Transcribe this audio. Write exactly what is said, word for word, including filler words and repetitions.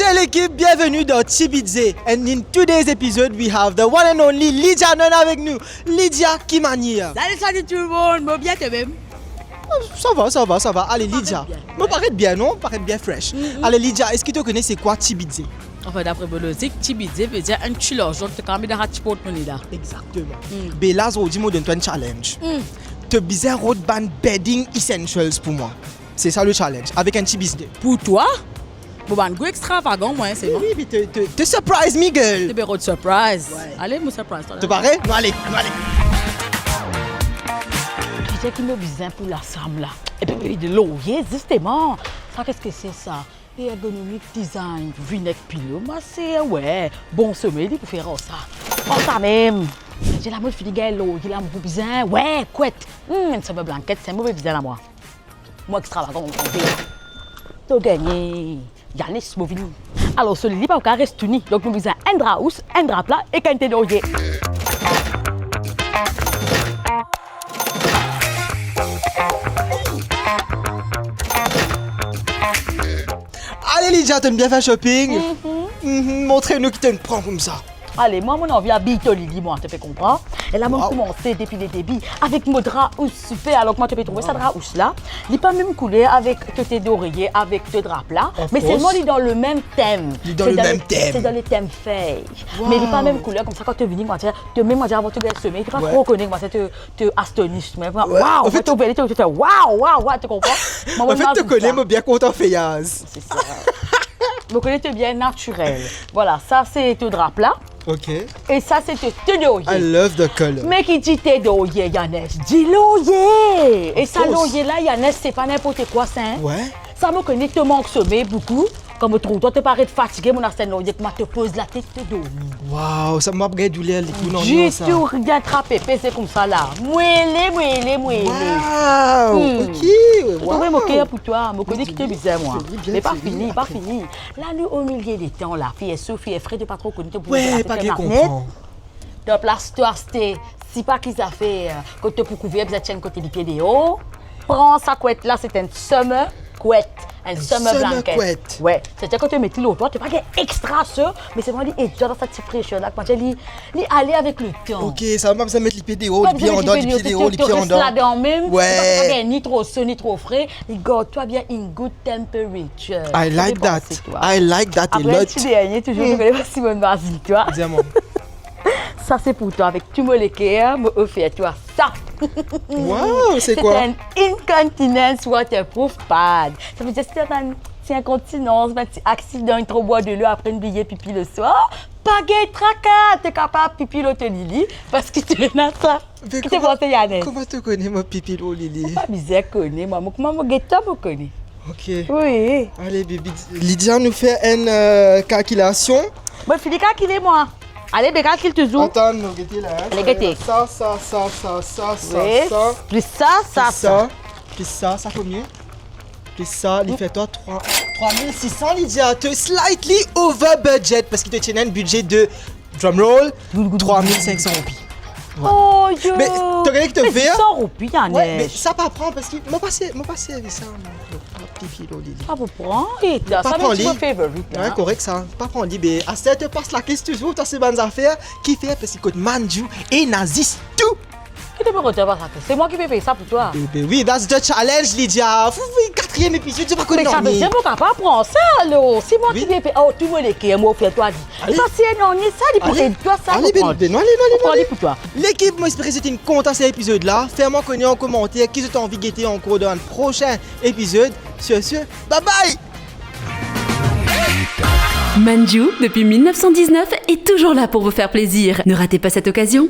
Salut lekip, bienveni dan Ti Bidze. And in today's episode, we have the one and only Lydia Nonn avek nou. Lydia, ki manier? Salut, salut tout le monde, mo bien, toi-même? Oh, sa va, sa va, sa va. Ale, Lydia. Mo paret bien, non? Paret bien fresh. Ale, Lydia, eski to kone se kwa Ti Bidze? Anfin, dapre mo lozik, Ti Bidze ve dir enn ti larzan ki to kapav met dan sa ti portmone la. Exactement. Be la, zordi, mo donn twa enn challenge. To bizin rod bann bedding essentials pou mwa. Se sa le challenge, avek enn ti bizde. Pou twa? Mo bann gou extravagan, mwa, selman. Wi, wi, to, to, to surprise me, girl. To pe rod surprise. Wi. Ale, mo surprise twa. To pare? Nou ale, nou ale. Ki sa ki mo bizin pou lasam la? Epi, de lorye, zisteman. Sa, qu'est-ce que c'est ça? Ergonomic design, vinek pilo, ma ser, wi. Bon somey, li pou fer ar sa. Ar sa mem. Ti la, mo fini gagn lorye la, mo pou bizin, wi, kwet. Hmm, enn same blanket, sa mo pe bizin la, mwa. Mo extravagan, mo konte. To gagne. Yanis, mo vini. Alor, so lili pa pou kav res touni. Donk, nou bizin enn dra ous, enn dra pla ek enn tete dorye. Ale, Lydia, to'nn bien fer shopping? Mhm. Mhm, montre nou ki to'nn pran koumsa. Ale, mwa, mo anvi abiy to lili, mwa, to pe konpran. E la, mo koumanse depi le debi avek mo dra ous siper. Alor, kouma to pe trouve sa dra ous la? Li pa mem kouler avek to tete dorye, avek to dra pla, me selman li dan le mem tem. Li dan le mem tem. Se dan le tem fey. Me li pa mem kouler, koumsa, kan to vini, kouma dir, to mem, kouma dir, avan to gagn somey, to pa tro kone, kouma dir, to, to astonish, me, wow, anfet, to vini, to, to fer, wow, wow, wow, to konpran? Anfet, to kone, mo bien kontan feyaz. Se sa. Mo kone to bien natirel. Vwala, sa se to dra pla. Ok. E sa se to tete dorye. I love the color. Me ki dir tete dorye, Yanis? Dir lorye. E sa lorye la, Yanis, se pa ninport kwa sa, hein? Wi. Sa mo kone to mank somey boukou. Kan mo trouv twa to paret fatige, mo aste enn lorye, kouma to poz latet, to dormi. Wow, sa mo pa gagn douler likou, non, non, sa. Ditou, rien, trape pe, se koumsa la. Mwele, mwele, mwele. Wow, ok, wow. To trouve mo ker pou twa, mo kone ki to bizin, mwa. Me pa fini, pa fini. La, nou omilie letan la, fer so, fer fre, to pa tro kone to pou... Wi, pa gagn konpran. Dan plas to aste, sipa ki zafer, kot to pou kouver, bizin ti enn kote lipie deor. Pran sa kwet la, se enn summer kwet, enn summer blanket. Wi, se dir kot to met li lor twa, to pa gagn extra so, me selman li ed twa dan sa ti fresher la, kouma dir, li, li ale avek letan. Ok, sa pa bizin met lipie deor, lipie andan, lipie deor, lipie andan. To res ladan mem, to pa gagn ni tro so, ni tro fre, li gard twa bien in good temperature. I like that. I like that a lot. Apre, ti dernie, touzour, to kone pa si mo mazinn twa. Dir mwa. Sa se pou twa, avek tou mo leker, mo ofer twa sa. Wow, se kwa? Se enn incontinence waterproof pad. Sa ve dir si to ena enn ti inkontinans, enn ti aksidan, to bwar delo, apre to bliye pipi leswar, pa gagn traka, to kapav pipi lor to lili, paski to ena sa. Ki to panse, Yanis? Kouma to kone mo pipi lor lili? Mo pa bizin kone, mwa. Mo, kouma mo get twa, mo kone. Ok. Wi. Ale, baby, Lydia, nou fer enn, euh, kalkilasion. Mo fini kalkile, mwa. Ale, be kalkil touzour. Atann, nou gete la, hein. Ale, gete. Sa, sa, sa, sa, sa, sa, sa. Plis sa, sa, sa. Plis sa, sa konbien? Plis sa, li fer twa trwa, trwa mil sis san, Lydia, to slightly over budget, paski to ti ena enn bidze de, drum roll, trwa mil sink san roupi. Oh, yo. Me to gagn ki to fer. Sink san roupi, Yanis. Wi, me sa pa pran, paski mo pa se, mo pa servi sa, mo, mo pa pipi lor lili. Sa pou pran, e sa, sa pran li. Wi, korek sa. Pa pran li, be, aster to pas lakes touzour, to aste bann zafer, ki fer, paski kot Manjoo, ena zis tou. Ki to pe rod sa, pa sa? Se mwa ki pe pey sa pou twa. Be, be wi, that's the challenge, Lydia. Fou, fou, katriem epizod, to pa konn nanye. Me sa ve dir mo kapav pran sa, alor. Se mwa ki pe pey. Oh, tou mo leker, mo ofer twa li. Ale. Li pa sir nanye sa, li pou ed twa sa, ale, be, nou pran li. Be, nou ale, nou ale, nou ale. Pran li pou twa. Lekip, mo espere zot inn kontan sa epizod la. Fer mwa kone an komanter ki zot anvi gete ankor dan enn prosin epizod. Sur ce, bye bye. Manjoo, depuis mille neuf cent dix-neuf, est toujours là pour vous faire plaisir. Ne ratez pas cette occasion.